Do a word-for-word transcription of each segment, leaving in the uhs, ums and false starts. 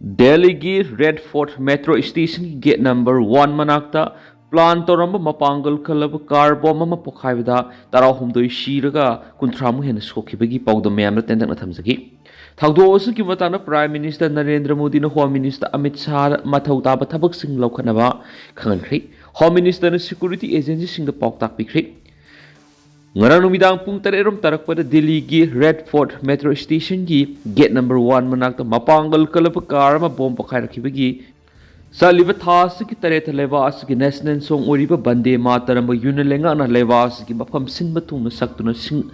ꯗꯦꯜꯂꯤꯒꯤ Red Fort metro ꯁ꯭ꯇꯦꯁꯟꯒꯤ gate number one ꯃꯅꯥꯛꯇ ꯄ꯭ꯂꯥꯟ ꯇꯧꯔꯝꯕ ꯃꯄꯥꯡꯒꯜ ꯀꯜꯂꯕ ꯀꯥꯔ ꯕꯣꯝ ꯑꯃ ꯄꯣꯈꯥꯏꯕꯗ ꯇꯔꯥꯍꯨꯝꯗꯣꯏ ꯁꯤꯔꯒ ꯀꯨꯟꯊ꯭ꯔꯥꯃꯨꯛ ꯍꯦꯟꯅ ꯁꯣꯛꯈꯤꯕꯒꯤ ꯄꯥꯎꯗꯝ ꯃꯌꯥꯝꯗ ꯇꯦꯟꯇꯛꯅ ꯊꯝꯖꯒꯦ꯫ ꯊꯧꯗꯣꯛ ꯑꯁꯤꯒꯤ ꯃꯇꯥꯡꯗ ꯄ꯭ꯔꯥꯏꯝ ꯃꯤꯅꯤꯁꯇꯔ ꯅꯔꯦꯟꯗ꯭ꯔ ꯃꯣꯗꯤꯅ ꯍꯣꯝ ꯃꯤꯅꯤꯁꯇꯔ ꯑꯃꯤꯠ ꯁꯥꯍꯗ ꯃꯊꯧ ꯇꯥꯕ ꯊꯕꯛꯁꯤꯡ ꯂꯧꯈꯠꯅꯕ ꯈꯪꯍꯟꯈ꯭ꯔꯦ꯫ ꯍꯣꯝ ꯃꯤꯅꯤꯁꯇꯔꯅ ꯁꯦꯀ꯭ꯌꯨꯔꯤꯇꯤ ꯑꯦꯖꯦꯟꯁꯤꯁꯤꯡꯗ ꯄꯥꯎꯇꯥꯛ ꯄꯤꯈ꯭ꯔꯦ꯫ ꯉꯔꯥꯡ ꯅꯨꯃꯤꯗꯥꯡ ꯄꯨꯡ ꯇꯔꯦꯠ ꯔꯣꯝ ꯇꯥꯔꯛꯄꯗ ꯗꯤꯜꯂꯤꯒꯤ ꯔꯦꯗ ꯐꯣꯔꯠ ꯃꯦꯇ꯭ꯔꯣ ꯁ꯭ꯇꯦꯁꯟꯒꯤ ꯒꯦꯠ ꯅꯝꯕꯔ ꯋꯥꯟ ꯃꯅꯥꯛꯇ ꯃꯄꯥꯡꯒꯜ ꯀꯜꯂꯕ ꯀꯥꯔ ꯑꯃ ꯕꯣꯝ ꯄꯣꯈꯥꯏꯔꯛꯈꯤꯕꯒꯤ ꯆꯠꯂꯤꯕ ꯊꯥ ꯑꯁꯤꯒꯤ ꯇꯔꯦꯠꯇ ꯂꯩꯕꯥꯛ ꯑꯁꯤꯒꯤ ꯅꯦꯁꯅꯦꯜ ꯁꯣꯡ ꯑꯣꯏꯔꯤꯕ ꯕꯟꯗꯦ ꯃꯥꯇꯔꯝꯕꯨ ꯌꯨꯅꯤꯌꯟ ꯂꯩꯉꯥꯛꯅ ꯂꯩꯕꯥꯛ ꯑꯁꯤꯒꯤ ꯃꯐꯝ ꯁꯤꯟꯕ ꯊꯨꯡꯅ ꯁꯛꯇꯨꯅ ꯁꯤꯡ-,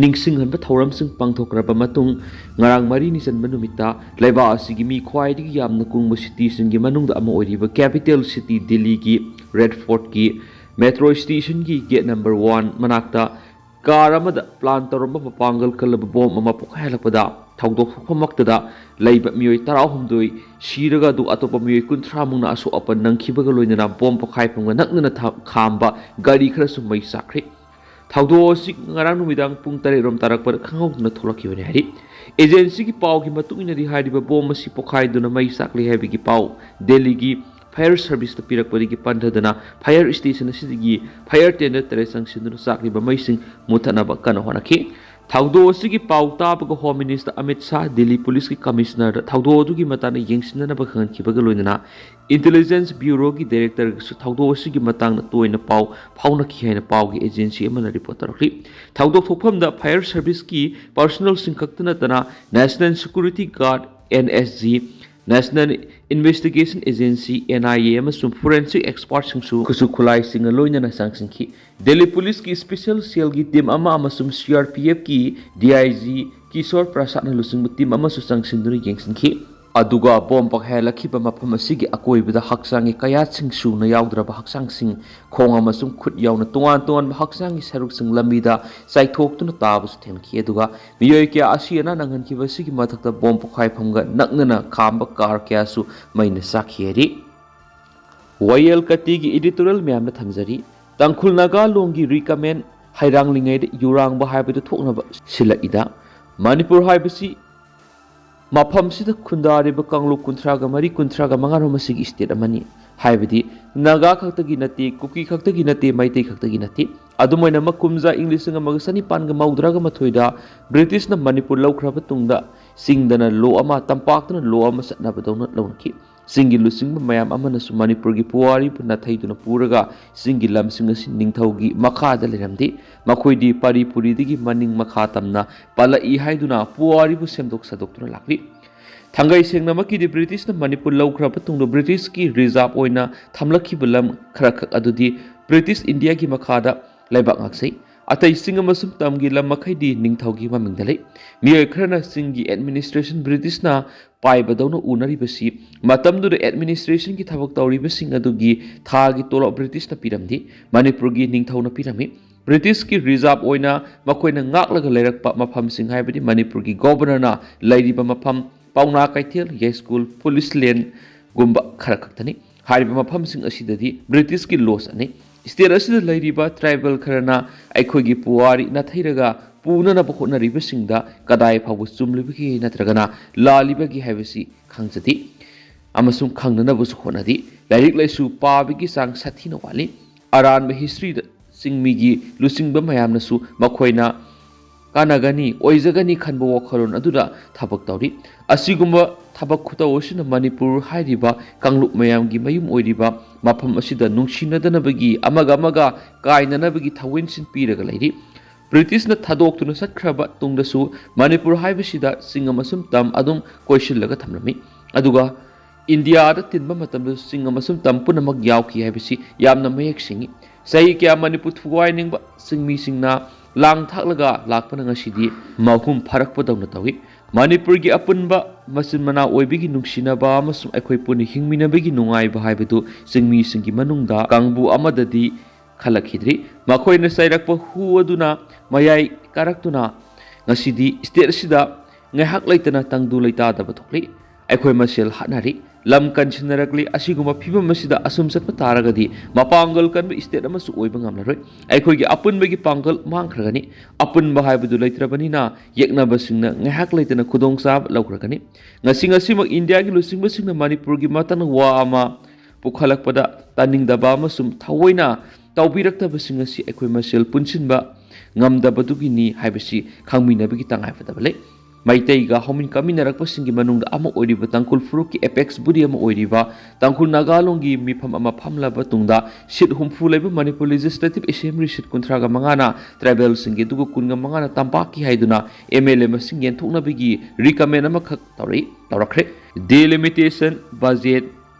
ꯅꯤꯡꯁꯤꯡꯍꯟꯕ ꯊꯧꯔꯝꯁꯤꯡ ꯄꯥꯡꯊꯣꯛꯈ꯭ꯔꯕ ꯃꯇꯨꯡ, ꯉꯔꯥꯡ ꯃꯔꯤꯅꯤ ꯆꯟꯕ ꯅꯨꯃꯤꯠꯇ ꯂꯩꯕꯥꯛ ꯑꯁꯤꯒꯤ ꯃꯤ ꯈ꯭ꯋꯥꯏꯗꯒꯤ ꯌꯥꯝꯅ ꯀꯨꯡꯕ ꯁꯤꯇꯤꯁꯤꯡꯒꯤ ꯃꯅꯨꯡꯗ ꯑꯃ ꯑꯣꯏꯔꯤꯕ ꯀꯦꯄꯤꯇꯦꯜ ꯁꯤꯇꯤ ꯗꯤꯜꯂꯤꯒꯤ ꯔꯦꯗ ꯐꯣꯔꯠꯀꯤ ꯃꯦꯇ꯭ꯔꯣ ꯁ꯭ꯇꯦꯁꯟꯒꯤ ꯒꯦꯠ ꯅꯝꯕꯔ ꯋꯥꯟ ꯃꯅꯥꯛꯇ ꯀꯥꯔ ꯑꯃꯗ ꯄ꯭ꯂꯥꯟ ꯇꯧꯔꯝꯕ ꯃꯄꯥꯡꯒꯜ ꯀꯜꯂꯕ ꯕꯣꯝ ꯑꯃ ꯄꯣꯈꯥꯏꯍꯜꯂꯛꯄꯗ ꯊꯧꯗꯣꯛ ꯊꯣꯛꯐꯝꯃꯛꯇꯗ ꯂꯩꯕ ꯃꯤꯑꯣꯏ ꯇꯔꯥꯍꯨꯝꯗꯣꯏ ꯁꯤꯔꯒ ꯑꯗꯨ ꯑꯇꯣꯞꯄ ꯃꯤꯑꯣꯏ ꯀꯨꯟꯊ꯭ꯔꯥ ꯃꯨꯛꯅ ꯑꯁꯣꯛ ꯑꯄꯟ ꯅꯪꯈꯤꯕꯒ ꯂꯣꯏꯅꯅ ꯕꯣꯝ ꯄꯣꯈꯥꯏꯐꯝꯒ ꯅꯛꯅꯅ ꯊ-, ꯈꯥꯝꯕ ꯒꯥꯔꯤ ꯈꯔꯁꯨ ꯃꯩ ꯆꯥꯛꯈ꯭ꯔꯦ꯫ ꯊꯧꯗꯣꯛ ꯑꯁꯤ ꯉꯔꯥꯡ ꯅꯨꯃꯤꯗꯥꯡ ꯄꯨꯡ ꯇꯔꯦꯠ ꯔꯣꯝ ꯇꯥꯔꯛꯄꯗ ꯈꯪꯍꯧꯗꯅ ꯊꯣꯛꯂꯛꯈꯤꯕꯅꯤ ꯍꯥꯏꯔꯤ꯫ ꯑꯦꯖꯦꯟꯁꯤꯒꯤ ꯄꯥꯎꯒꯤ ꯃꯇꯨꯡ ꯏꯟꯅꯗꯤ ꯍꯥꯏꯔꯤꯕ ꯕꯣꯝ ꯑꯁꯤ ꯄꯣꯈꯥꯏꯗꯨꯅ ꯃꯩ ꯆꯥꯛꯂꯦ ꯍꯥꯏꯕꯒꯤ ꯄꯥꯎ ꯗꯦꯜꯂꯤꯒꯤ ꯐꯥꯌꯔ ꯁꯔꯚꯤꯁꯇ ꯄꯤꯔꯛꯄꯗꯒꯤ ꯄꯟꯊꯗꯅ ꯐꯥꯌꯔ ꯁ꯭ꯇꯦꯁꯟ ꯑꯁꯤꯗꯒꯤ ꯐꯥꯌꯔ ꯇꯦꯟꯗꯔ ꯇꯔꯦꯠ ꯆꯪꯁꯤꯟꯗꯨꯅ ꯆꯥꯛꯂꯤꯕ ꯃꯩꯁꯤꯡ ꯃꯨꯊꯠꯅꯕ ꯀꯟꯅ ꯍꯣꯠꯅꯈꯤ꯫ ꯊꯧꯗꯣꯛ ꯑꯁꯤꯒꯤ ꯄꯥꯎ ꯇꯥꯕꯒ ꯍꯣꯝ ꯃꯤꯅꯤꯁꯇꯔ ꯑꯃꯤꯠ ꯁꯥꯍ ꯗꯤꯜꯂꯤ ꯄꯨꯂꯤꯁꯀꯤ ꯀꯃꯤꯁꯅꯔꯗ ꯊꯧꯗꯣꯛ ꯑꯗꯨꯒꯤ ꯃꯇꯥꯡꯗ ꯌꯦꯡꯁꯤꯟꯅꯅꯕ ꯈꯪꯍꯟꯈꯤꯕꯒ ꯂꯣꯏꯅꯅ ꯏꯟꯇꯦꯂꯤꯖꯦꯟꯁ ꯕ꯭ꯌꯨꯔꯣꯒꯤ ꯗꯥꯏꯔꯦꯛꯇꯔꯒꯁꯨ ꯊꯧꯗꯣꯛ ꯑꯁꯤꯒꯤ ꯃꯇꯥꯡꯗ ꯇꯣꯏꯅ ꯄꯥꯎ ꯐꯥꯎꯅꯈꯤ ꯍꯥꯏꯅ ꯄꯥꯎꯒꯤ ꯑꯦꯖꯦꯟꯁꯤ ꯑꯃꯅ ꯔꯤꯄꯣꯔꯠ ꯇꯧꯔꯛꯂꯤ꯫ ꯊꯧꯗꯣꯛ ꯊꯣꯛꯐꯝꯗ ꯐꯥꯌꯔ ꯁꯔꯚꯤꯁꯀꯤ ꯄꯔꯁꯣꯅꯦꯜꯁꯤꯡ ꯈꯛꯇ ꯅꯠꯇꯅ national security guard, N S G, national investigation agency, N I A, ꯑꯃꯁꯨꯡ ꯐꯣꯔꯦꯟꯁꯤꯛ ꯑꯦꯛꯁꯄꯔꯠꯁꯤꯡꯁꯨ ꯈꯨꯠꯁꯨ ꯈꯨꯠꯂꯥꯏꯁꯤꯡꯒ ꯂꯣꯏꯅꯅ ꯆꯪꯁꯤꯟꯈꯤ꯫ ꯗꯦꯜꯂꯤ ꯄꯨꯂꯤꯁꯀꯤ ꯁ꯭ꯄꯦꯁꯦꯜ ꯁꯦꯜꯒꯤ ꯇꯤꯝ ꯑꯃ ꯑꯃꯁꯨꯡ ꯁꯤ ꯑꯥꯔ ꯄꯤ ꯑꯦꯐꯀꯤ ꯗꯤ ꯑꯥꯏ ꯖꯤ ꯀꯤꯁꯣꯔ ꯄ꯭ꯔꯁꯥꯗꯅ ꯂꯨꯆꯤꯡꯕ ꯇꯤꯝ ꯑꯃꯁꯨ ꯆꯪꯁꯤꯟꯗꯨꯅ ꯌꯦꯡꯁꯤꯟꯈꯤ꯫ ꯑꯗꯨꯒ ꯕꯣꯝ ꯄꯣꯈꯥꯏꯍꯜꯂꯛꯈꯤꯕ ꯃꯐꯝ ꯑꯁꯤꯒꯤ ꯑꯀꯣꯏꯕꯗ ꯍꯛꯆꯥꯡꯒꯤ ꯀꯌꯥꯠꯁꯤꯡ ꯁꯨꯅ ꯌꯥꯎꯗ꯭ꯔꯕ ꯍꯛꯆꯥꯡꯁꯤꯡ, ꯈꯣꯡ ꯑꯃꯁꯨꯡ ꯈꯨꯠ ꯌꯥꯎꯅ ꯇꯣꯉꯥꯟ ꯇꯣꯉꯥꯟꯕ ꯍꯛꯆꯥꯡꯒꯤ ꯁꯔꯨꯛꯁꯤꯡ ꯂꯝꯕꯤꯗ ꯆꯥꯏꯊꯣꯛꯇꯨꯅ ꯇꯥꯕꯁꯨ ꯊꯦꯡꯅꯈꯤ꯫ ꯑꯗꯨꯒ ꯃꯤꯑꯣꯏ ꯀꯌꯥ ꯑꯁꯤ ꯑꯅꯥ ꯅꯪꯍꯟꯈꯤꯕ ꯑꯁꯤꯒꯤ ꯃꯊꯛꯇ ꯕꯣꯝ ꯄꯣꯈꯥꯏꯐꯝꯒ ꯅꯛꯅꯅ ꯈꯥꯝꯕ ꯀꯥꯔ ꯀꯌꯥꯁꯨ ꯃꯩꯅ ꯆꯥꯛꯈꯤ ꯍꯥꯏꯔꯤ꯫ ꯋꯥꯌꯦꯜ ꯀꯇꯤꯒꯤ ꯏꯗꯤꯇꯣꯔꯤꯌꯦꯜ ꯃꯌꯥꯝꯅ ꯊꯝꯖꯔꯤ꯫ ꯇꯥꯡꯈꯨꯜ ꯅꯥꯒꯥ ꯂꯣꯟꯒꯤ ꯔꯤꯀꯃꯦꯟ ꯍꯩꯔꯥꯡꯂꯤꯉꯩꯗ ꯌꯨꯔꯥꯡꯕ ꯍꯥꯏꯕꯗꯨ ꯊꯣꯛꯅꯕ ꯁꯤꯜꯂꯛꯏꯗ, ꯃꯅꯤꯄꯨꯔ ꯍꯥꯏꯕꯁꯤ ꯃꯐꯝꯁꯤꯗ ꯈꯨꯟꯗꯥꯔꯤꯕ ꯀꯥꯡꯂꯨꯞ ꯀꯨꯟꯊ꯭ꯔꯥꯒ ꯃꯔꯤ, ꯀꯨꯟꯊ꯭ꯔꯥꯒ ꯃꯉꯥꯔꯣꯝ ꯑꯁꯤꯒꯤ state ꯑꯃꯅꯤ꯫ ꯍꯥꯏꯕꯗꯤ ꯅꯥꯒꯥ ꯈꯛꯇꯒꯤ ꯅꯠꯇꯦ, ꯀꯨꯀꯤ ꯈꯛꯇꯒꯤ ꯅꯠꯇꯦ, ꯃꯩꯇꯩ ꯈꯛꯇꯒꯤ ꯅꯠꯇꯦ꯫ ꯑꯗꯨꯃꯥꯏꯅ ꯃꯀꯨꯝꯖꯥ ꯏꯪ ꯂꯤꯁꯤꯡ ꯑꯃꯒ ꯆꯅꯤꯄꯥꯟꯒ ꯃꯧꯗ꯭ꯔꯥꯒ ꯃꯥꯊꯣꯏꯗ ꯕ꯭ꯔꯤꯇꯤꯁꯅ ꯃꯅꯤꯄꯨꯔ ꯂꯧꯈ꯭ꯔꯕ ꯇꯨꯡꯗ ꯆꯤꯡꯗꯅ ꯂꯣ ꯑꯃ, ꯇꯝꯄꯥꯛꯇꯅ ꯂꯣ ꯑꯃ ꯆꯠꯅꯕꯗꯧꯅ ꯂꯧꯅꯈꯤ꯫ ꯆꯤꯡꯒꯤ ꯂꯨꯆꯤꯡꯕ ꯃꯌꯥꯝ ꯑꯃꯅꯁꯨ ꯃꯅꯤꯄꯨꯔꯒꯤ ꯄꯨꯋꯥꯔꯤꯕꯨ ꯅꯥꯊꯩꯗꯨꯅ ꯄꯨꯔꯒ ꯆꯤꯡꯒꯤ ꯂꯝꯁꯤꯡ ꯑꯁꯤ ꯅꯤꯡꯊꯧꯒꯤ ꯃꯈꯥꯗ ꯂꯩꯔꯝꯗꯦ꯫ ꯃꯈꯣꯏꯗꯤ ꯄꯔꯤ ꯄꯨꯔꯤꯗꯒꯤ ꯃꯅꯤꯡ ꯃꯈꯥ ꯇꯝꯅ ꯄꯜꯂꯛꯏ ꯍꯥꯏꯗꯨꯅ ꯄꯨꯋꯥꯔꯤꯕꯨ ꯁꯦꯝꯗꯣꯛ ꯁꯥꯗꯣꯛꯇꯨꯅ ꯂꯥꯛꯂꯤ꯫ ꯊꯥꯡꯒꯩ ꯁꯦꯡꯅꯃꯛꯀꯤꯗꯤ ꯕ꯭ꯔꯤꯇꯤꯁꯅ ꯃꯅꯤꯄꯨꯔ ꯂꯧꯈ꯭ꯔꯕ ꯇꯨꯡꯗ ꯕ꯭ꯔꯤꯇꯤꯁꯀꯤ reserve ꯑꯣꯏꯅ ꯊꯝꯂꯛꯈꯤꯕ ꯂꯝ ꯈꯔꯈꯛ ꯑꯗꯨꯗꯤ ꯕ꯭ꯔꯤꯇꯤꯁ ꯏꯟꯗꯤꯌꯥꯒꯤ ꯃꯈꯥꯗ ꯂꯩꯕꯥꯛ ꯉꯥꯛꯆꯩ꯫ ꯑꯇꯩ ꯆꯤꯡ ꯑꯃꯁꯨꯡ ꯇꯝꯒꯤ ꯂꯝ ꯃꯈꯩꯗꯤ ꯅꯤꯡꯊꯧꯒꯤ ꯃꯃꯤꯡꯗ ꯂꯩ꯫ ꯃꯤꯑꯣꯏ ꯈꯔꯅ ꯆꯤꯡꯒꯤ administration ꯕ꯭ꯔꯤꯇꯤꯁꯅ ꯄꯥꯏꯕꯗꯧꯅ ꯎꯅꯔꯤꯕꯁꯤ ꯃꯇꯝꯗꯨꯗ administrationꯒꯤ ꯊꯕꯛ ꯇꯧꯔꯤꯕꯁꯤꯡ ꯑꯗꯨꯒꯤ ꯊꯥꯒꯤ ꯇꯣꯂꯣꯞ ꯕ꯭ꯔꯤꯇꯤꯁꯅ ꯄꯤꯔꯝꯗꯦ, ꯃꯅꯤꯄꯨꯔꯒꯤ ꯅꯤꯡꯊꯧꯅ ꯄꯤꯔꯝꯃꯤ꯫ ꯕ꯭ꯔꯤꯇꯤꯁꯀꯤ reserve ꯑꯣꯏꯅ ꯃꯈꯣꯏꯅ ꯉꯥꯛꯂꯒ ꯂꯩꯔꯛꯄ ꯃꯐꯝꯁꯤꯡ ꯍꯥꯏꯕꯗꯤ ꯃꯅꯤꯄꯨꯔꯒꯤ governorꯅ ꯂꯩꯔꯤꯕ ꯃꯐꯝ ꯄꯥꯎꯅꯥ ꯀꯩꯊꯦꯜ, ꯌꯥꯏꯁ꯭ꯀꯨꯜ, police laneꯒꯨꯝꯕ ꯈꯔ ꯈꯛꯇꯅꯤ꯫ ꯍꯥꯏꯔꯤꯕ ꯃꯐꯝꯁꯤꯡ ꯑꯁꯤꯗꯗꯤ ꯕ꯭ꯔꯤꯇꯤꯁꯀꯤ law ꯆꯠꯅꯩ꯫ State ꯑꯁꯤꯗ ꯂꯩꯔꯤꯕ tribal ꯈꯔꯅ ꯑꯩꯈꯣꯏꯒꯤ ꯄꯨꯋꯥꯔꯤ ꯅꯥꯊꯩꯔꯒ ꯄꯨꯅꯅꯕ ꯍꯣꯠꯅꯔꯤꯕꯁꯤꯡꯗ ꯀꯗꯥꯏ ꯐꯥꯎꯕ ꯆꯨꯝꯂꯤꯕꯒꯦ ꯅꯠꯇ꯭ꯔꯒꯅ ꯂꯥꯜꯂꯤꯕꯒꯦ ꯍꯥꯏꯕꯁꯤ ꯈꯪꯖꯗꯦ ꯑꯃꯁꯨꯡ ꯈꯪꯅꯅꯕꯁꯨ ꯍꯣꯠꯅꯗꯦ꯫ ꯂꯥꯏꯔꯤꯛ ꯂꯥꯏꯁꯨ ꯄꯥꯕꯒꯤ ꯆꯥꯡ ꯁꯥꯊꯤꯅ ꯋꯥꯠꯂꯤ꯫ ꯑꯔꯥꯟꯕ historyꯗ ꯆꯤꯡꯃꯤꯒꯤ ꯂꯨꯆꯤꯡꯕ ꯃꯌꯥꯝꯅꯁꯨ ꯃꯈꯣꯏꯅ ꯀꯥꯟꯅꯒꯅꯤ, ꯑꯣꯏꯖꯒꯅꯤ ꯈꯟꯕ ꯋꯥꯈꯜꯂꯣꯟ ꯑꯗꯨꯗ ꯊꯕꯛ ꯇꯧꯔꯤ꯫ ꯑꯁꯤꯒꯨꯝꯕ ꯊꯕꯛ ꯈꯨꯇꯧ ꯑꯁꯤꯅ ꯃꯅꯤꯄꯨꯔ ꯍꯥꯏꯔꯤꯕ ꯀꯥꯡꯂꯨꯞ ꯃꯌꯥꯝꯒꯤ ꯃꯌꯨꯝ ꯑꯣꯏꯔꯤꯕ ꯃꯐꯝ ꯑꯁꯤꯗ ꯅꯨꯡꯁꯤꯅꯗꯅꯕꯒꯤ, ꯑꯃꯒ ꯑꯃꯒ ꯀꯥꯏꯅꯅꯕꯒꯤ ꯊꯧꯑꯣꯏꯟꯁꯤꯡ ꯄꯤꯔꯒ ꯂꯩꯔꯤ꯫ ꯕ꯭ꯔꯤꯇꯤꯁꯅ ꯊꯥꯗꯣꯛꯇꯨꯅ ꯆꯠꯈ꯭ꯔꯕ ꯇꯨꯡꯗꯁꯨ ꯃꯅꯤꯄꯨꯔ ꯍꯥꯏꯕꯁꯤꯗ ꯆꯤꯡ ꯑꯃꯁꯨꯡ ꯇꯝ ꯑꯗꯨꯝ ꯀꯣꯏꯁꯤꯜꯂꯒ ꯊꯝꯂꯝꯃꯤ꯫ ꯑꯗꯨꯒ ꯏꯟꯗꯤꯌꯥꯗ ꯇꯤꯟꯕ ꯃꯇꯝꯗꯁꯨ ꯆꯤꯡ ꯑꯃꯁꯨꯡ ꯇꯝ ꯄꯨꯝꯅꯃꯛ ꯌꯥꯎꯈꯤ ꯍꯥꯏꯕꯁꯤ ꯌꯥꯝꯅ ꯃꯌꯦꯛ ꯁꯦꯡꯏ꯫ ꯆꯍꯤ ꯀꯌꯥ ꯃꯅꯤꯄꯨꯔ ꯊꯨꯒꯥꯏꯅꯤꯡꯕ ꯆꯤꯡꯃꯤꯁꯤꯡꯅ ꯂꯥꯡ ꯊꯥꯛꯂꯒ ꯂꯥꯛꯄꯅ ꯉꯁꯤꯗꯤ ꯃꯍꯨꯝ ꯐꯥꯔꯛꯄꯗꯧꯅ ꯇꯧꯏ꯫ ꯃꯅꯤꯄꯨꯔꯒꯤ ꯑꯄꯨꯟꯕ ꯃꯆꯤꯟ ꯃꯅꯥꯎ ꯑꯣꯏꯕꯒꯤ ꯅꯨꯡꯁꯤꯅꯕ ꯑꯃꯁꯨꯡ ꯑꯩꯈꯣꯏ ꯄꯨꯟꯅ ꯍꯤꯡꯃꯤꯟꯅꯕꯒꯤ ꯅꯨꯡꯉꯥꯏꯕ ꯍꯥꯏꯕꯗꯨ ꯆꯤꯡꯃꯤꯁꯤꯡꯒꯤ ꯃꯅꯨꯡꯗ ꯀꯥꯡꯕꯨ ꯑꯃꯗꯗꯤ ꯈꯜꯂꯛꯈꯤꯗ꯭ꯔꯤ꯫ ꯃꯈꯣꯏꯅ ꯆꯩꯔꯛꯄ ꯍꯨ ꯑꯗꯨꯅ ꯃꯌꯥꯏ ꯀꯥꯔꯛꯇꯨꯅ ꯉꯁꯤꯗꯤ state ꯑꯁꯤꯗ ꯉꯥꯏꯍꯥꯛ ꯂꯩꯇꯅ ꯇꯪꯗꯨ ꯂꯩꯇꯥꯗꯕ ꯊꯣꯛꯂꯤ꯫ ꯑꯩꯈꯣꯏ ꯃꯁꯦꯜ ꯍꯥꯠꯅꯔꯤ, ꯂꯝ ꯀꯟꯁꯤꯟꯅꯔꯛꯂꯤ꯫ ꯑꯁꯤꯒꯨꯝꯕ ꯐꯤꯕꯝ ꯑꯁꯤꯗ ꯑꯁꯨꯝ ꯆꯠꯄ ꯇꯥꯔꯒꯗꯤ ꯃꯄꯥꯡꯒꯜ ꯀꯟꯕ state ꯑꯃꯁꯨ ꯑꯣꯏꯕ ꯉꯝꯂꯔꯣꯏ꯫ ꯑꯩꯈꯣꯏꯒꯤ ꯑꯄꯨꯟꯕꯒꯤ ꯄꯥꯡꯒꯜ ꯃꯥꯡꯈ꯭ꯔꯒꯅꯤ꯫ ꯑꯄꯨꯟꯕ ꯍꯥꯏꯕꯗꯨ ꯂꯩꯇ꯭ꯔꯕꯅꯤꯅ ꯌꯦꯛꯅꯕꯁꯤꯡꯅ ꯉꯥꯏꯍꯥꯛ ꯂꯩꯇꯅ ꯈꯨꯗꯣꯡꯆꯥꯕ ꯂꯧꯈ꯭ꯔꯒꯅꯤ꯫ ꯉꯁꯤ ꯉꯁꯤꯃꯛ ꯏꯟꯗꯤꯌꯥꯒꯤ ꯂꯨꯆꯤꯡꯕꯁꯤꯡꯅ ꯃꯅꯤꯄꯨꯔꯒꯤ ꯃꯇꯥꯡꯗ ꯋꯥ ꯑꯃ ꯄꯨꯈꯠꯂꯛꯄꯗ ꯇꯥꯅꯤꯡꯗꯕ ꯑꯃꯁꯨꯡ ꯊꯑꯣꯏꯅ ꯇꯧꯕꯤꯔꯛꯇꯕꯁꯤꯡ ꯑꯁꯤ ꯑꯩꯈꯣꯏ ꯃꯁꯦꯜ ꯄꯨꯟꯁꯤꯟꯕ ꯉꯝꯗꯕꯗꯨꯒꯤꯅꯤ ꯍꯥꯏꯕꯁꯤ ꯈꯪꯃꯤꯟꯅꯕꯒꯤ ꯇꯉꯥꯏꯐꯗꯕ ꯂꯩ꯫ ꯃꯩꯇꯩꯒ ꯍꯧꯃꯤꯟ ꯀꯥꯃꯤꯟꯅꯔꯛꯄꯁꯤꯡꯒꯤ ꯃꯅꯨꯡꯗ ꯑꯃ ꯑꯣꯏꯔꯤꯕ ꯇꯥꯡꯈꯨꯜ ꯐꯨꯔꯨꯞꯀꯤ apex body ꯑꯃ ꯑꯣꯏꯔꯤꯕ ꯇꯥꯡꯈꯨꯜ ꯅꯥꯒꯥ ꯂꯣꯟꯒꯤ ꯃꯤꯐꯝ ꯑꯃ ꯐꯝꯂꯕ ꯇꯨꯡꯗ seat ꯍꯨꯝꯐꯨ ꯂꯩꯕ ꯃꯅꯤꯄꯨꯔ Legislative Assembly seat ꯀꯨꯟꯊ꯭ꯔꯥꯒ ꯃꯉꯥꯅ tribalꯁꯤꯡꯒꯤ ꯑꯗꯨꯒ ꯀꯨꯟꯒ ꯃꯉꯥꯅ ꯇꯝꯄꯥꯛꯀꯤ ꯍꯥꯏꯗꯨꯅ MLA ꯃꯁꯤꯡ ꯌꯦꯟꯊꯣꯛꯅꯕꯒꯤ recommend ꯑꯃꯈꯛ ꯇꯧꯔꯛꯏ ꯇꯧꯔꯛꯈ꯭ꯔꯦ꯫ Delimitation, budget,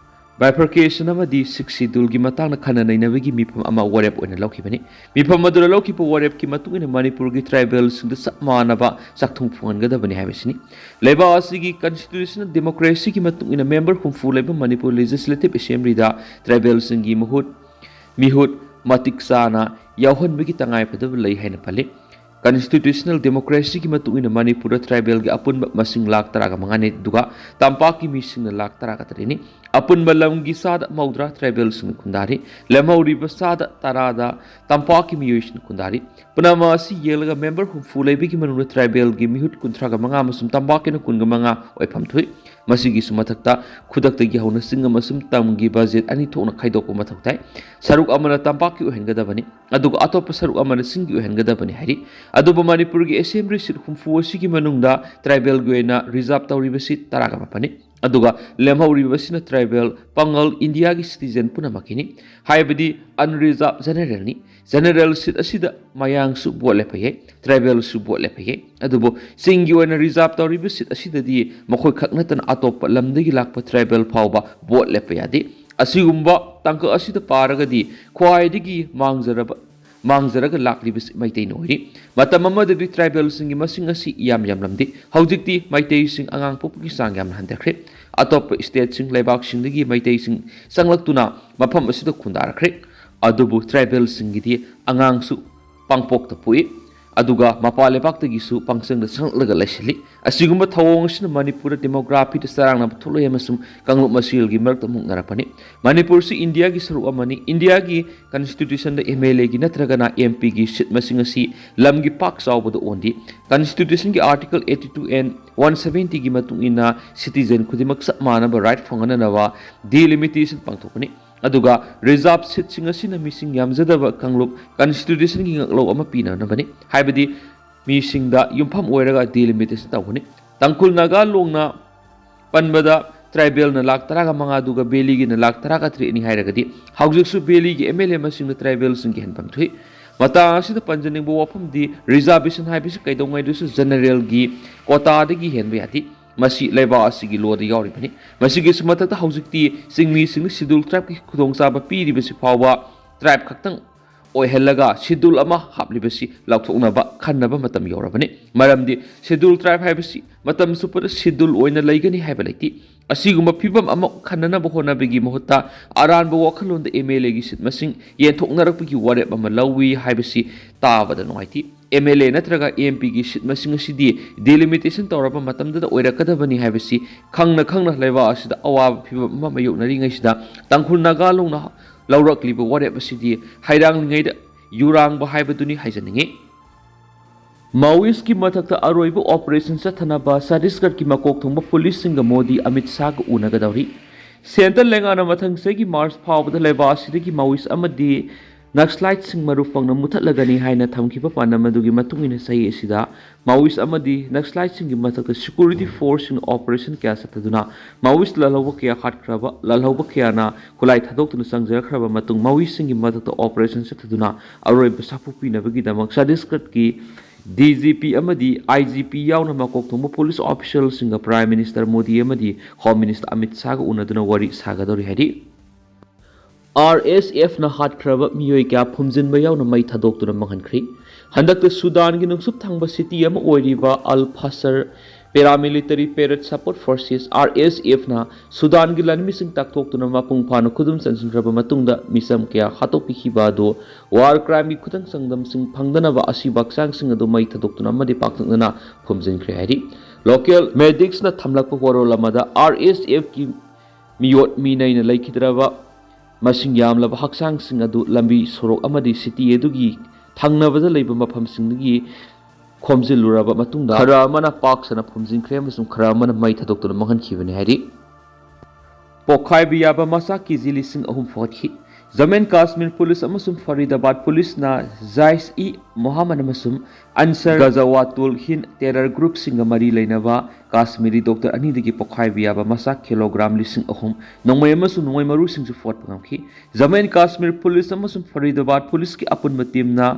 bifurcation ꯑꯃꯗꯤ Sixth Scheduleꯒꯤ ꯃꯇꯥꯡꯗ ꯈꯟꯅ ꯅꯩꯅꯕꯒꯤ ꯃꯤꯐꯝ ꯑꯃ ꯋꯥꯔꯦꯞ ꯑꯣꯏꯅ ꯂꯧꯈꯤꯕꯅꯤ꯫ ꯃꯤꯐꯝ ꯑꯗꯨꯗ ꯂꯧꯈꯤꯕ ꯋꯥꯔꯦꯞꯀꯤ ꯃꯇꯨꯡ ꯏꯟꯅ ꯃꯅꯤꯄꯨꯔꯒꯤ tribalꯁꯤꯡꯗ ꯆꯞ ꯃꯥꯟꯅꯕ ꯆꯥꯛꯊꯨꯡ ꯐꯪꯍꯟꯒꯗꯕꯅꯤ ꯍꯥꯏꯕꯁꯤꯅꯤ꯫ ꯂꯩꯕꯥꯛ ꯑꯁꯤꯒꯤ constitutional democracyꯒꯤ ꯃꯇꯨꯡ ꯏꯟꯅ member ꯍꯨꯝꯐꯨ ꯂꯩꯕ ꯃꯅꯤꯄꯨꯔ Legislative Assemblyꯗ tribalꯁꯤꯡꯒꯤ ꯃꯍꯨꯠ ꯃꯤꯍꯨꯠ ꯃꯇꯤꯛ ꯆꯥꯅ ꯌꯥꯎꯍꯟꯕꯒꯤ ꯇꯉꯥꯏꯐꯗꯕ ꯂꯩ ꯍꯥꯏꯅ ꯄꯜꯂꯤ꯫ Constitutional democracyꯒꯤ ꯃꯇꯨꯡ ꯏꯟꯅ ꯃꯅꯤꯄꯨꯔꯗ tribalꯒꯤ ꯑꯄꯨꯟꯕ ꯃꯁꯤꯡ ꯂꯥꯈ ꯇꯔꯥꯒ ꯃꯉꯥꯅꯤ, ꯑꯗꯨꯒ ꯇꯝꯄꯥꯛꯀꯤ ꯃꯤꯁꯤꯡꯅ ꯂꯥꯈ ꯇꯔꯥꯒ ꯇꯔꯦꯠꯅꯤ꯫ ꯑꯄꯨꯟꯕ ꯂꯝꯒꯤ ꯆꯥꯗ ꯃꯧꯗ꯭ꯔꯥ tribalꯁꯤꯡꯅ ꯈꯨꯟꯗꯥꯔꯤ꯫ ꯂꯦꯝꯍꯧꯔꯤꯕ ꯆꯥꯗ ꯇꯔꯥꯗ ꯇꯝꯄꯥꯛꯀꯤ ꯃꯤꯑꯣꯏꯁꯤꯡꯅ ꯈꯨꯟꯗꯥꯔꯤ꯫ ꯄꯨꯝꯅꯃꯛ ꯑꯁꯤ ꯌꯦꯡꯂꯒ member ꯍꯨꯝꯐꯨ ꯂꯩꯕꯒꯤ ꯃꯅꯨꯡꯗ tribalꯒꯤ ꯃꯤꯍꯨꯠ ꯀꯨꯟꯊ꯭ꯔꯥꯒ ꯃꯉꯥ ꯑꯃꯁꯨꯡ ꯇꯝꯄꯥꯛꯀꯤꯅ ꯀꯨꯟꯒ ꯃꯉꯥ ꯑꯣꯏꯐꯝ ꯊꯣꯛꯏ꯫ ꯃꯁꯤꯒꯤꯁꯨ ꯃꯊꯛꯇ ꯈꯨꯗꯛꯇꯒꯤ ꯍꯧꯅ ꯆꯤꯡ ꯑꯃꯁꯨꯡ ꯇꯝꯒꯤ budget ꯑꯅꯤ ꯊꯣꯛꯅ ꯈꯥꯏꯗꯣꯛꯄ ꯃꯊꯧ ꯇꯥꯏ꯫ ꯁꯔꯨꯛ ꯑꯃꯅ ꯇꯝꯄꯥꯛꯀꯤ ꯑꯣꯏꯍꯟꯒꯗꯕꯅꯤ, ꯑꯗꯨꯒ ꯑꯇꯣꯞꯄ ꯁꯔꯨꯛ ꯑꯃꯅ ꯆꯤꯡꯒꯤ ꯑꯣꯏꯍꯟꯒꯗꯕꯅꯤ ꯍꯥꯏꯔꯤ꯫ ꯑꯗꯨꯕꯨ ꯃꯅꯤꯄꯨꯔꯒꯤ Assembly seat ꯍꯨꯝꯐꯨ ꯑꯁꯤꯒꯤ ꯃꯅꯨꯡꯗ tribalꯒꯤ ꯑꯣꯏꯅ reserve ꯇꯧꯔꯤꯕꯁꯤ ꯇꯔꯥꯒ ꯃꯥꯄꯟꯅꯤ꯫ ꯑꯗꯨꯒ ꯂꯦꯝꯍꯧꯔꯤꯕꯁꯤꯅ tribal, ꯄꯥꯉꯜ, ꯏꯟꯗꯤꯌꯥꯒꯤ citizen ꯄꯨꯝꯅꯃꯛꯀꯤꯅꯤ꯫ ꯍꯥꯏꯕꯗꯤ unreserved generalꯅꯤ꯫ General seat ꯑꯁꯤꯗ ꯃꯌꯥꯡꯁꯨ vote ꯂꯦꯞꯄ ꯌꯥꯏ, tribalꯁꯨ vote ꯂꯦꯞꯄ ꯌꯥꯏ꯫ ꯑꯗꯨꯕꯨ ꯆꯤꯡꯒꯤ ꯑꯣꯏꯅ reserve ꯇꯧꯔꯤꯕ seat ꯑꯁꯤꯗꯗꯤ ꯃꯈꯣꯏ ꯈꯛ ꯅꯠꯇꯅ ꯑꯇꯣꯞꯄ ꯂꯝꯗꯒꯤ ꯂꯥꯛꯄ tribal ꯐꯥꯎꯕ vote ꯂꯦꯞꯄ ꯌꯥꯗꯦ꯫ ꯑꯁꯤꯒꯨꯝꯕ ꯇꯥꯡꯀꯛ ꯑꯁꯤꯗ ꯄꯥꯔꯒꯗꯤ ꯈ꯭ꯋꯥꯏꯗꯒꯤ ꯃꯥꯡꯖꯔꯕ ꯃꯥꯡꯖꯔꯒ ꯂꯥꯛꯂꯤꯕꯁꯤ ꯃꯩꯇꯩꯅ ꯑꯣꯏꯔꯤ꯫ ꯃꯇꯝ ꯑꯃꯗꯗꯤ tribalꯁꯤꯡꯒꯤ ꯃꯁꯤꯡ ꯑꯁꯤ ꯌꯥꯝ ꯌꯥꯝꯂꯝꯗꯦ꯫ ꯍꯧꯖꯤꯛꯇꯤ ꯃꯩꯇꯩꯁꯤꯡ ꯑꯉꯥꯡ ꯄꯣꯛꯄꯒꯤ ꯆꯥꯡ ꯌꯥꯝꯅ ꯍꯟꯊꯈ꯭ꯔꯦ꯫ ꯑꯇꯣꯞꯄ stateꯁꯤꯡ, ꯂꯩꯕꯥꯛꯁꯤꯡꯗꯒꯤ ꯃꯩꯇꯩꯁꯤꯡ ꯆꯪꯂꯛꯇꯨꯅ ꯃꯐꯝ ꯑꯁꯤꯗ ꯈꯨꯟꯗꯥꯔꯛꯈ꯭ꯔꯦ꯫ ꯑꯗꯨꯕꯨ tribalꯁꯤꯡꯒꯤꯗꯤ ꯑꯉꯥꯡꯁꯨ ꯄꯥꯡꯄꯣꯛꯇ ꯄꯣꯛꯏ꯫ ꯑꯗꯨꯒ ꯃꯄꯥꯟ ꯂꯩꯕꯥꯛꯇꯒꯤꯁꯨ ꯄꯥꯡꯆꯪꯗ ꯆꯪꯂꯛꯂꯒ ꯂꯩꯁꯤꯜꯂꯤ꯫ ꯑꯁꯤꯒꯨꯝꯕ ꯊꯧꯑꯣꯡ ꯑꯁꯤꯅ ꯃꯅꯤꯄꯨꯔꯗ demographyꯗ ꯆꯔꯥꯡꯅꯕ ꯊꯣꯛꯂꯛꯏ ꯑꯃꯁꯨꯡ ꯀꯥꯡꯂꯨꯞ ꯃꯁꯦꯜꯒꯤ ꯃꯔꯛꯇ ꯃꯨꯛꯅꯔꯛꯄꯅꯤ꯫ ꯃꯅꯤꯄꯨꯔꯁꯤ ꯏꯟꯗꯤꯌꯥꯒꯤ ꯁꯔꯨꯛ ꯑꯃꯅꯤ꯫ ꯏꯟꯗꯤꯌꯥꯒꯤ constitutionꯗ MLAꯒꯤ ꯅꯠꯇ꯭ꯔꯒꯅ MPꯒꯤ seat ꯃꯁꯤꯡ ꯑꯁꯤ ꯂꯝꯒꯤ ꯄꯥꯛ ꯆꯥꯎꯕꯗ ꯑꯣꯟꯗꯦ꯫ Constitutionꯒꯤ article eighty two and one seventyꯒꯤ ꯃꯇꯨꯡ ꯏꯟꯅ citizen ꯈꯨꯗꯤꯡꯃꯛ ꯆꯞ ꯃꯥꯟꯅꯕ right ꯐꯪꯍꯟꯅꯅꯕ delimitation ꯄꯥꯡꯊꯣꯛꯄꯅꯤ꯫ ꯑꯗꯨꯒ reserve seatꯁꯤꯡ ꯑꯁꯤꯅ ꯃꯤꯁꯤꯡ ꯌꯥꯝꯖꯗꯕ ꯀꯥꯡꯂꯨꯞ constitutionꯒꯤ ꯉꯥꯛꯂꯧ ꯑꯃ ꯄꯤꯅꯅꯕꯅꯤ꯫ ꯍꯥꯏꯕꯗꯤ ꯃꯤꯁꯤꯡꯗ ꯌꯨꯝꯐꯝ ꯑꯣꯏꯔꯒ delimitation ꯇꯧꯒꯅꯤ꯫ ꯇꯥꯡꯈꯨꯜ ꯅꯥꯒꯥ ꯂꯣꯡꯅ ꯄꯟꯕꯗ tribalꯅ ꯂꯥꯈ ꯇꯔꯥꯒ ꯃꯉꯥ ꯑꯗꯨꯒ valleyꯒꯤꯅ ꯂꯥꯈ ꯇꯔꯥꯒ ꯇꯔꯦꯠꯅꯤ ꯍꯥꯏꯔꯒꯗꯤ, ꯍꯧꯖꯤꯛꯁꯨ valleyꯒꯤ MLA ꯃꯁꯤꯡꯅ tribalꯁꯤꯡꯒꯤ ꯍꯦꯟꯐꯝ ꯊꯣꯛꯏ꯫ ꯃꯇꯥꯡ ꯑꯁꯤꯗ ꯄꯟꯖꯅꯤꯡꯕ ꯋꯥꯐꯝꯗꯤ, reservation ꯍꯥꯏꯕꯁꯤ ꯀꯩꯗꯧꯉꯩꯗꯁꯨ generalꯒꯤ quotaꯗꯒꯤ ꯍꯦꯟꯕ ꯌꯥꯗꯦ꯫ ꯃꯁꯤ ꯂꯩꯕꯥꯛ ꯑꯁꯤꯒꯤ lawꯗ ꯌꯥꯎꯔꯤꯕꯅꯤ꯫ ꯃꯁꯤꯒꯤꯁꯨ ꯃꯊꯛꯇ, ꯍꯧꯖꯤꯛꯇꯤ ꯆꯤꯡꯃꯤꯁꯤꯡꯅ scheduled tribeꯀꯤ ꯈꯨꯗꯣꯡꯆꯥꯕ ꯄꯤꯔꯤꯕꯁꯤ ꯐꯥꯎꯕ tribe ꯈꯛꯇꯪ ꯑꯣꯏꯍꯜꯂꯒ schedule ꯑꯃ ꯍꯥꯞꯂꯤꯕꯁꯤ ꯂꯧꯊꯣꯛꯅꯕ ꯈꯟꯅꯕ ꯃꯇꯝ ꯌꯧꯔꯕꯅꯤ꯫ ꯃꯔꯝꯗꯤ scheduled tribe ꯍꯥꯏꯕꯁꯤ ꯃꯇꯝ ꯆꯨꯞꯄꯗ schedule ꯑꯣꯏꯅ ꯂꯩꯒꯅꯤ ꯍꯥꯏꯕ ꯂꯩꯇꯦ꯫ ꯑꯁꯤꯒꯨꯝꯕ ꯐꯤꯕꯝ ꯑꯃ ꯈꯟꯅꯅꯕ ꯍꯣꯠꯅꯕꯒꯤ ꯃꯍꯨꯠꯇ, ꯑꯔꯥꯟꯕ ꯋꯥꯈꯜꯂꯣꯟꯗ MLAꯒꯤ seat ꯃꯁꯤꯡ ꯌꯦꯟꯊꯣꯛꯅꯔꯛꯄꯒꯤ ꯋꯥꯔꯦꯞ ꯑꯃ ꯂꯧꯏ ꯍꯥꯏꯕꯁꯤ ꯇꯥꯕꯗ ꯅꯨꯡꯉꯥꯏꯇꯦ꯫ MLA ꯅꯠꯇ꯭ꯔꯒ MPꯒꯤ seat ꯃꯁꯤꯡ ꯑꯁꯤꯗꯤ delimitation ꯇꯧꯔꯕ ꯃꯇꯝꯗꯨꯗ ꯑꯣꯏꯔꯛꯀꯗꯕꯅꯤ ꯍꯥꯏꯕꯁꯤ ꯈꯪꯅ ꯈꯪꯅ ꯂꯩꯕꯥꯛ ꯑꯁꯤꯗ ꯑꯋꯥꯕ ꯐꯤꯕꯝ ꯑꯃ ꯃꯥꯌꯣꯛꯅꯔꯤꯉꯩꯁꯤꯗ, ꯇꯥꯡꯈꯨꯜ ꯅꯥꯒꯥ ꯂꯣꯡꯅ ꯂꯧꯔꯛꯂꯤꯕ ꯋꯥꯔꯦꯞ ꯑꯁꯤꯗꯤ ꯍꯩꯔꯥꯡꯂꯤꯉꯩꯗ ꯌꯨꯔꯥꯡꯕ ꯍꯥꯏꯕꯗꯨꯅꯤ ꯍꯥꯏꯖꯅꯤꯡꯏ꯫ Maoistꯀꯤ ꯃꯊꯛꯇ ꯑꯔꯣꯏꯕ operation ꯆꯠꯊꯅꯕ ꯆꯇꯤꯁꯒꯔꯒꯤ ꯃꯀꯣꯛ ꯊꯣꯡꯕ policeꯁꯤꯡꯒ ꯃꯣꯗꯤ ꯑꯃꯤꯠ ꯁꯥꯍꯒ ꯎꯅꯒꯗꯧꯔꯤ꯫ Centre ꯂꯩꯉꯥꯛꯅ ꯃꯊꯪ ꯆꯍꯤꯒꯤ March ꯐꯥꯎꯕꯗ ꯂꯩꯕꯥꯛ ꯑꯁꯤꯗꯒꯤ Maoist ꯑꯃꯗꯤ Naxaliteꯁꯤꯡ ꯃꯔꯨ ꯐꯪꯅ ꯃꯨꯊꯠꯂꯒꯅꯤ ꯍꯥꯏꯅ ꯊꯝꯈꯤꯕ ꯄꯥꯟꯗꯝ ꯑꯗꯨꯒꯤ ꯃꯇꯨꯡ ꯏꯟꯅ, ꯆꯍꯤ ꯑꯁꯤꯗ Maoist ꯑꯃꯗꯤ Naxaliteꯁꯤꯡꯒꯤ ꯃꯊꯛꯇ security forceꯁꯤꯡꯅ operation ꯀꯌꯥ ꯆꯠꯊꯗꯨꯅ Maoist ꯂꯥꯜꯍꯧꯕ ꯀꯌꯥ ꯍꯥꯠꯈ꯭ꯔꯕ, ꯂꯥꯜꯍꯧꯕ ꯀꯌꯥꯅ ꯈꯨꯠꯂꯥꯏ ꯊꯥꯗꯣꯛꯇꯨꯅ ꯆꯪꯖꯔꯛꯈ꯭ꯔꯕ ꯃꯇꯨꯡ, Maoistꯁꯤꯡꯒꯤ ꯃꯊꯛꯇ operation ꯆꯠꯊꯗꯨꯅ ꯑꯔꯣꯏꯕ ꯁꯥꯐꯨ ꯄꯤꯅꯕꯒꯤꯗꯃꯛ ꯆꯇꯤꯁꯒꯔꯒꯤ DGP ꯑꯃꯗꯤ IGP ꯌꯥꯎꯅ ꯃꯀꯣꯛ ꯊꯣꯡꯕ police officialꯁꯤꯡꯒ Prime Minister ꯃꯣꯗꯤ ꯑꯃꯗꯤ Home Minister ꯑꯃꯤꯠ ꯁꯥꯍꯒ ꯎꯅꯗꯨꯅ ꯋꯥꯔꯤ ꯁꯥꯒꯗꯧꯔꯤ ꯍꯥꯏꯔꯤ꯫ RSFꯅ ꯍꯥꯠꯈ꯭ꯔꯕ ꯃꯤꯑꯣꯏ ꯀꯌꯥ ꯐꯨꯝꯖꯤꯟꯕ ꯌꯥꯎꯅ ꯃꯩ ꯊꯥꯗꯣꯛꯇꯨꯅ ꯃꯥꯡꯍꯟꯈ꯭ꯔꯤ꯫ ꯍꯟꯗꯛꯇ ꯁꯨꯗꯥꯟꯒꯤ ꯅꯨꯡꯁꯨꯞ ꯊꯪꯕ city ꯑꯃ ꯑꯣꯏꯔꯤꯕ ꯑꯜ ꯐꯥꯁꯔ Paramilitary Parade Support Forces, R S F ꯅ ꯁꯨꯗꯥꯟꯒꯤ ꯂꯥꯟꯃꯤꯁꯤꯡ ꯇꯥꯛꯊꯣꯛꯇꯨꯅ ꯃꯄꯨꯡ ꯐꯥꯅ ꯈꯨꯗꯨꯝ ꯆꯟꯁꯤꯟꯈ꯭ꯔꯕ ꯃꯇꯨꯡꯗ ꯃꯤꯆꯝ ꯀꯌꯥ ꯍꯥꯠꯇꯣꯛꯄꯤꯈꯤꯕ ꯑꯗꯨ war crime ꯒꯤ ꯈꯨꯗꯝ ꯆꯥꯡꯗꯝꯁꯤꯡ ꯐꯪꯗꯅꯕ ꯑꯁꯤꯕ ꯍꯛꯆꯥꯡꯁꯤꯡ ꯑꯗꯨ ꯃꯩ ꯊꯥꯗꯣꯛꯇꯨꯅ ꯑꯃꯗꯤ ꯄꯥꯛꯇꯛꯅꯅ ꯐꯨꯝꯖꯤꯟꯈ꯭ꯔꯦ ꯍꯥꯏꯔꯤ꯫ Local medics ꯅ ꯊꯝꯂꯛꯄ ꯋꯥꯔꯣꯜ ꯑꯃꯗ, R S F ꯀꯤ ꯃꯤꯑꯣꯠ ꯃꯤꯅꯩꯅ ꯂꯩꯈꯤꯗ꯭ꯔꯕ ꯃꯁꯤꯡ ꯌꯥꯝꯂꯕ ꯍꯛꯆꯥꯡꯁꯤꯡ ꯑꯗꯨ ꯂꯝꯕꯤ ꯁꯣꯔꯣꯛ ꯑꯃꯗꯤ city ꯑꯗꯨꯒꯤ ꯊꯪꯅꯕꯗ ꯂꯩꯕ ꯃꯐꯝꯁꯤꯡꯗꯒꯤ ꯈꯣꯝꯖꯤꯜꯂꯨꯔꯕ ꯃꯇꯨꯡꯗ, ꯈꯔ ꯑꯃꯅ ꯄꯥꯛ ꯁꯟꯅ ꯐꯨꯝꯖꯤꯟꯈ꯭ꯔꯦ ꯑꯃꯁꯨꯡ ꯈꯔ ꯑꯃꯅ ꯃꯩ ꯊꯥꯗꯣꯛꯇꯨꯅ ꯃꯥꯡꯍꯟꯈꯤꯕꯅꯤ ꯍꯥꯏꯔꯤ꯫ ꯄꯣꯈꯥꯏꯕ ꯌꯥꯕ ꯃꯆꯥꯛ ꯀꯦ ꯖꯤ ꯂꯤꯁꯤꯡ ꯑꯍꯨꯝ ꯐꯥꯒꯠꯈꯤ꯫ ꯖꯝꯃꯨ ꯑꯦꯟ ꯀꯥꯁꯃꯤꯔ ꯄꯨꯂꯤꯁ ꯑꯃꯁꯨꯡ ꯐꯔꯤꯗꯥꯕꯥꯗ ꯄꯨꯂꯤꯁꯅ ꯖꯥꯏꯁ ꯏ ꯃꯣꯍꯥꯃꯗ ꯑꯃꯁꯨꯡ ꯑꯟꯁꯔ ꯒꯖꯥꯋꯥꯇꯨꯜ ꯍꯤꯟ terror group ꯁꯤꯡꯒ ꯃꯔꯤ ꯂꯩꯅꯕ ꯀꯥꯁꯃꯤꯔꯤ doctor ꯑꯅꯤꯗꯒꯤ ꯄꯣꯈꯥꯏꯕ ꯌꯥꯕ ꯃꯆꯥꯛ kilogram ꯂꯤꯁꯤꯡ ꯑꯍꯨꯝ, ꯅꯣꯡꯃꯩ ꯑꯃꯁꯨꯡ ꯅꯣꯡꯃꯩ ꯃꯔꯨꯁꯤꯡꯁꯨ ꯐꯥꯒꯠꯄ ꯉꯝꯈꯤ꯫ ꯖꯝꯃꯨ ꯑꯦꯟ ꯀꯥꯁꯃꯤꯔ ꯄꯨꯂꯤꯁ ꯑꯃꯁꯨꯡ ꯐꯔꯤꯗꯥꯕꯥꯗ ꯄꯨꯂꯤꯁꯀꯤ ꯑꯄꯨꯟꯕ ꯇꯤꯝꯅ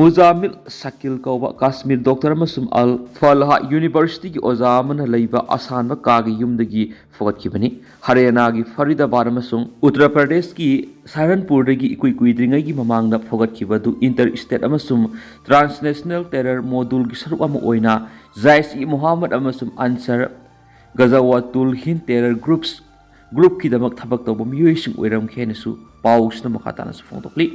ꯃꯨꯖꯥꯃꯤꯜ ꯁꯀꯤꯜ ꯀꯧꯕ ꯀꯥꯁꯃꯤꯔ doctor ꯑꯃꯁꯨꯡ ꯑꯜ ꯐꯂꯥꯍ ꯌꯨꯅꯤꯚꯔꯁꯤꯇꯤꯒꯤ ꯑꯣꯖꯥ ꯑꯃꯅ ꯂꯩꯕ ꯑꯁꯥꯟꯕ ꯀꯥꯒꯤ ꯌꯨꯝꯗꯒꯤ ꯐꯥꯒꯠꯈꯤꯕꯅꯤ꯫ ꯍꯔꯤꯌꯥꯅꯥꯒꯤ ꯐꯔꯤꯗꯥꯕꯥꯗ ꯑꯃꯁꯨꯡ ꯎꯠꯇꯔ ꯄ꯭ꯔꯗꯦꯁꯀꯤ ꯁꯍꯥꯔꯟꯄꯨꯔꯗꯒꯤ ꯏꯀꯨꯏ ꯀꯨꯏꯗ꯭ꯔꯤꯉꯩꯒꯤ ꯃꯃꯥꯡꯗ ꯐꯥꯒꯠꯈꯤꯕ ꯑꯗꯨ inter state ꯑꯃꯁꯨꯡ transnational terror module ꯒꯤ ꯁꯔꯨꯛ ꯑꯃ ꯑꯣꯏꯅ ꯖꯥꯏꯁ ꯏ ꯃꯣꯍꯥꯃꯗ ꯑꯃꯁꯨꯡ ꯑꯟꯁꯔ ꯒꯖꯥꯋꯥꯇꯨꯜ ꯍꯤꯟ terror groups group ꯀꯤꯗꯃꯛ ꯊꯕꯛ ꯇꯧꯕ ꯃꯤꯑꯣꯏꯁꯤꯡ ꯑꯣꯏꯔꯝꯈꯤ ꯍꯥꯏꯅꯁꯨ ꯄꯥꯎꯁꯤꯅ ꯃꯈꯥ ꯇꯥꯅꯁꯨ ꯐꯣꯡꯗꯣꯛꯂꯤ꯫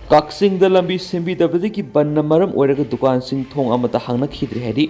ꯀꯛꯆꯤꯡꯗ ꯂꯝꯕꯤ ꯁꯦꯝꯕꯤꯗꯕꯗꯒꯤ ꯕꯟꯅ ꯃꯔꯝ ꯑꯣꯏꯔꯒ ꯗꯨꯀꯥꯟꯁꯤꯡ ꯊꯣꯡ ꯑꯃꯠꯇ ꯍꯥꯡꯅꯈꯤꯗ꯭ꯔꯦ ꯍꯥꯏꯔꯤ꯫